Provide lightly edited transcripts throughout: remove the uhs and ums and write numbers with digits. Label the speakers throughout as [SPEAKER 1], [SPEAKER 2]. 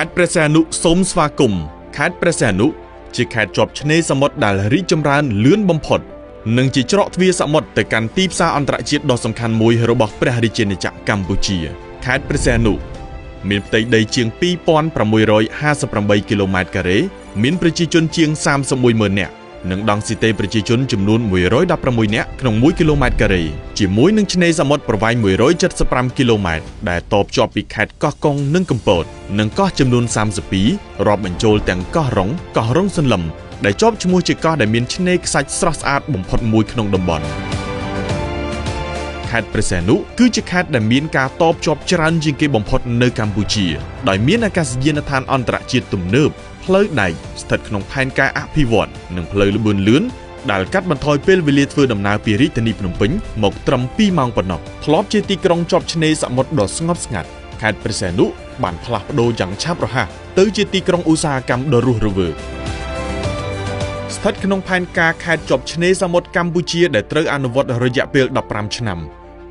[SPEAKER 1] ខេត្តព្រះសីហនុសូមស្វាគមន៍ខេត្តព្រះសីហនុជាខេត្តជាប់ឆ្នេរសមុទ្រដែលរីកចម្រើនលឿនបំផុតនិងជាច្រកទ្វារសមុទ្រទៅកាន់ទីផ្សារអន្តរជាតិដ៏សំខាន់មួយរបស់ព្រះរាជាណាចក្រកម្ពុជាខេត្តព្រះសីហនុមានផ្ទៃដីជាង 2658 គីឡូម៉ែត្រការ៉េមានប្រជាជនជាង 310,000 នាក់និងដង់ស៊ីតេប្រជាជនចំនួន116នាក់ក្នុង1គីឡូម៉ែត្រការ៉េជាមួយនឹងឆ្នេរសមុទ្រប្រវែង175គីឡូម៉ែត្រដែលតភ្ជាប់ពីខេត្តកោះកុងនិងកំពតនិងកោះចំនួន32រាប់បញ្ចូលទាំងកោះរ៉ុងកោះរ៉ុងសន្លឹមដែលជាប់ឈ្មោះជាកោះដែលមានឆ្នេរខ្សាច់ស្រស់ស្អាតបំផុតមួយក្នុងតំបន់ខេត្តព្រះសីហនុគឺជាខេត្តដែលមានការតភ្ជាប់ច្រើនជាងគេបំផុតនៅកម្ពុជាដោយមានអាកាសយានដ្ឋានអន្តរជាតិទំនើបផ្លូវដែកស្ថិតក្នុងផែនការអភិវឌ្ឍនិងផ្លូវល្បឿនលឿនដែលកាត់បន្ថយពេលវេលាធ្វើដំណើរពីរាជធានីភ្នំពេញមកត្រឹម2ម៉ោងប៉ុណ្ណោះធ្លាប់ជាទីក្រុងជាប់ឆ្នេរសមុទ្រដ៏ស្ងប់ស្ងាត់ខេត្តព្រះសីហនុបានផ្លាស់ប្ដូរយ៉ាងឆាប់រហ័សទៅជាទីក្រុងឧស្សាហកម្មដ៏រស់រវើកស្ថិតក្នុងផែនការខេត្តជាប់ឆ្នេរសមុទ្រកម្ពុជាដែលត្រូវអនុវត្តរយៈពេល15ឆ្នាំ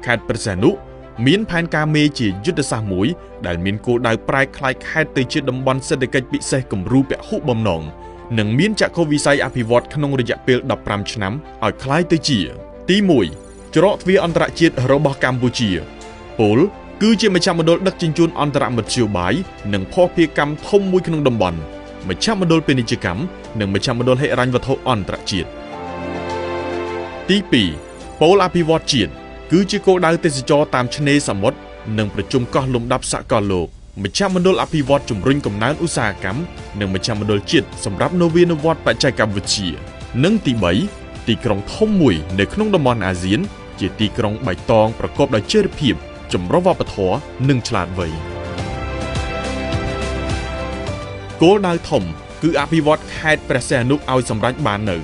[SPEAKER 1] ខេត្តព្រះសីហនុមានផែនការមេជាយុទ្ធសាស្ត្រមួយដែលមានគោលដៅប្រែក្លាយខេត្តទៅជាតំបន់សេដ្ឋកិច្ចពិសេសគំរូពហុបំណងនិងមានចក្ខុវិស័យអភិវឌ្ឍក្នុងរយៈពេល15ឆ្នាំឲ្យក្លាយទៅជាទី1ច្រកទ្វារអន្តរជាតិរបស់កម្ពុជាពលគឺជាមជ្ឈមណ្ឌលដឹកជញ្ជូនអន្តរមធ្យោបាយនិងភស្តុភារកម្មធំមួយក្នុងតំបន់មជ្ឈមណ្ឌលពាណិជ្ជកម្មនិងមជ្ឈមណ្ឌលហិរញ្ញវត្ថុអន្តរជាតិទី2ពលអភិវឌ្ឍជាតិគឺជាគោលដៅទេសចរតាមឆ្នេរសមុទ្រនិងប្រជុំកោះលំដាប់សកលលោកមជ្ឈមណ្ឌលអភិវឌ្ឍជំរុញកំណើនឧស្សាហកម្មនិងមជ្ឈមណ្ឌលជាតិសម្រាប់នវានុវត្តន៍បច្ចេកវិទ្យានិងទី3ទីក្រុងធំមួយនៅក្នុងតំបន់អាស៊ានជាទីក្រុងបៃតងប្រកបដោយចីរភាពចម្រុះវប្បធម៌និងឆ្លាតវៃគោលដៅធំគឺអភិវឌ្ឍខេត្តព្រះសីហនុឲ្យសម្រេចបាននៅ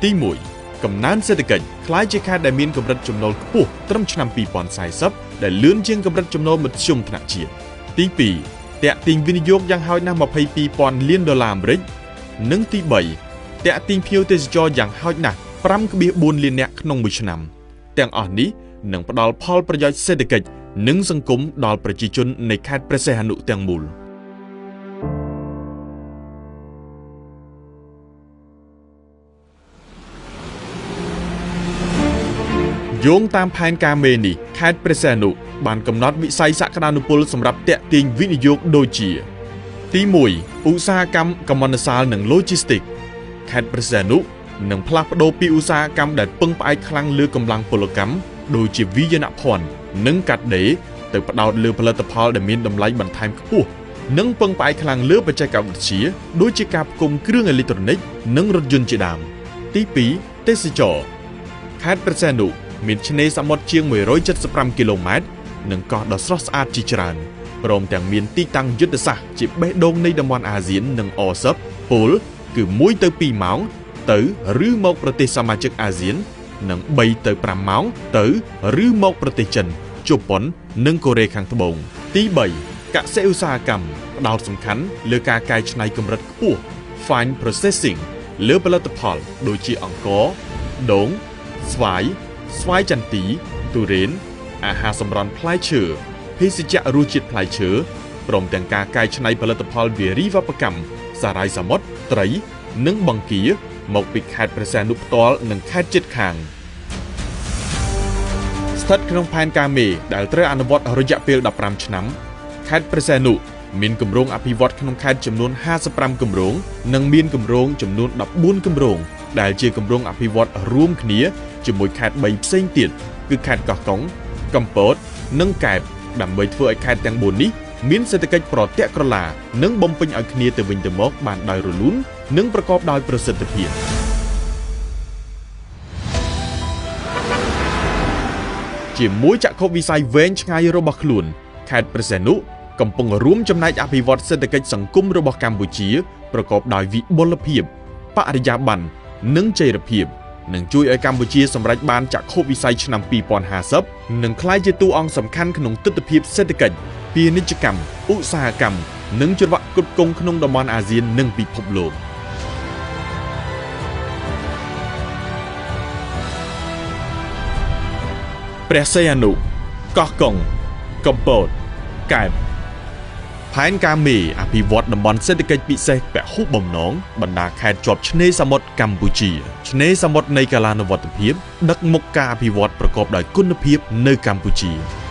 [SPEAKER 1] ទី1កំណើនសេដ្ឋកិច្ចក្លាយជាខេត្តដែលមានកម្រិតចំណូលខ្ពស់ត្រឹមឆ្នាំ2040ដែលលឿនជាងកម្រិតចំណូលមធ្យមថ្នាក់ជាតិទី2ទាក់ទាញវិនិយោគយ៉ាងហោចណាស់ 22,000 លានដុល្លារអាមេរិកនិងទី3ទាក់ទាញភ្ញៀវទេសចរយ៉ាងហោចណាស់ 5.4 លាននាក់ក្នុងមួយឆ្នាំទាំងអស់នេះនឹងផ្ដល់ផលប្រយោជន៍សេដ្ឋកិច្ចនិងសង្គមដល់ប្រជាជននៃខេត្តព្រះសីហនុទាំងមូលយោងតាមផែនការមេនេះខេត្តព្រះសីហនុបានកំណត់វិស័យសក្តានុពលសម្រាប់ទាក់ទាញវិនិយោគដូចជាទី1ឧស្សាហកម្មកម្មន្តសាលនិងឡូជីស្ទីកខេត្តព្រះសីហនុនឹងផ្លាស់ប្ដូរពីឧស្សាហកម្មដែលពឹងផ្អែកខ្លាំងលើកម្លាំងពលកម្មដូចជាវាយនភ័ណ្ឌនិងកាត់ដេរទៅផ្ដោតលើផលិតផលដែលមានតម្លៃបន្ថែមខ្ពស់និងពឹងផ្អែកខ្លាំងលើបច្ចេកវិទ្យាដូចជាការផ្គុំគ្រឿងអេឡិចត្រូនិកនិងរថយន្តជាដើមទី2ទេសចរខេត្តព្រះសីហនុមានឆ្នេរសមុទ្រជាង175គីឡូម៉ែត្រនិងកោះដ៏ស្រស់ស្អាតជាច្រើនព្រមទាំងមានទីតាំងយុទ្ធសាស្ត្រជាបេះដូងនៃតំបន់អាស៊ាននិងអសឹបពលគឺ1ទៅ2ម៉ោងទៅឬមកប្រទេសសមាជិកអាស៊ាននិង3ទៅ5ម៉ោងទៅឬមកប្រទេសចិនជប៉ុននិងកូរ៉េខាងត្បូងទី3កសិឧស្សាហកម្មផ្ដោតសំខាន់លើការកែច្នៃកម្រិតខ្ពស់ Fine Processing លើផលិតផលដូចជាអង្ករដូងស្វាយស្វាយចន្ទីទុរេនអាហារសម្រន់ផ្លែឈើភេសជ្ជៈរសជាតិផ្លែឈើព្រមទាំងការកែច្នៃផលិតផលវារីវប្បកម្មសារាយសមុទ្រត្រីនិងបង្គាមកពីខេត្តព្រះសីហនុផ្ទាល់និងខេត្តជិតខាងស្ថិតក្នុងផែនការមេដែលត្រូវអនុវត្តរយៈពេល15ឆ្នាំខេត្តព្រះសីហនុមានគម្រោងអភិវឌ្ឍក្នុងខេត្តចំនួន55គម្រោងនិងមានគម្រោងចំនួន14គម្រោងដែលជាគម្រោងអភិវឌ្ឍរួមគ្នាជាមួយខេត្ត3ផ្សេងទៀតគឺខេត្តកោះកុងកំពតនិងកែបដើម្បីធ្វើឲ្យខេត្តទាំង4នេះមានសេដ្ឋកិច្ចប្រទាក់ក្រឡានិងបំពេញឲ្យគ្នាទៅវិញទៅមកបានដោយរលូននិងប្រកបដោយប្រសិទ្ធភាពជាមួយចក្ខុវិស័យវែងឆ្ងាយរបស់ខ្លួនខេត្តព្រះសីហនុកំពុងរួមចំណែកអភិវឌ្ឍសេដ្ឋកិច្ចសង្គមរបស់កម្ពុជាប្រកបដោយវិបុលភាពបរិយាបន្ននិងចីរភាពនឹងជួយឲ្យកម្ពុជាសម្រេចបានចក្ខុវិស័យឆ្នាំ2050និងក្លាយជាតួអង្គសំខាន់ក្នុងទិដ្ឋភាពសេដ្ឋកិច្ចពាណិជ្ជកម្មឧស្សាហកម្មនិងច្រវាក់ផ្គត់ផ្គង់ក្នុងតំបន់អាស៊ាននិងពិភពលោកព្រះសីហនុកោះកុងកំពតកែប ផែនការមេអភិវឌ្ឍតំបន់សេដ្ឋកិច្ចពិសេសពហុបំណងបណ្ដាខេត្តជាប់ឆ្នេរសមុទ្រកម្ពុជាឆ្នេរសមុទ្រនៃកាលានុវត្តភាពដឹកមុខការអភិវឌ្ឍប្រកបដោយគុណភាពនៅកម្ពុជា។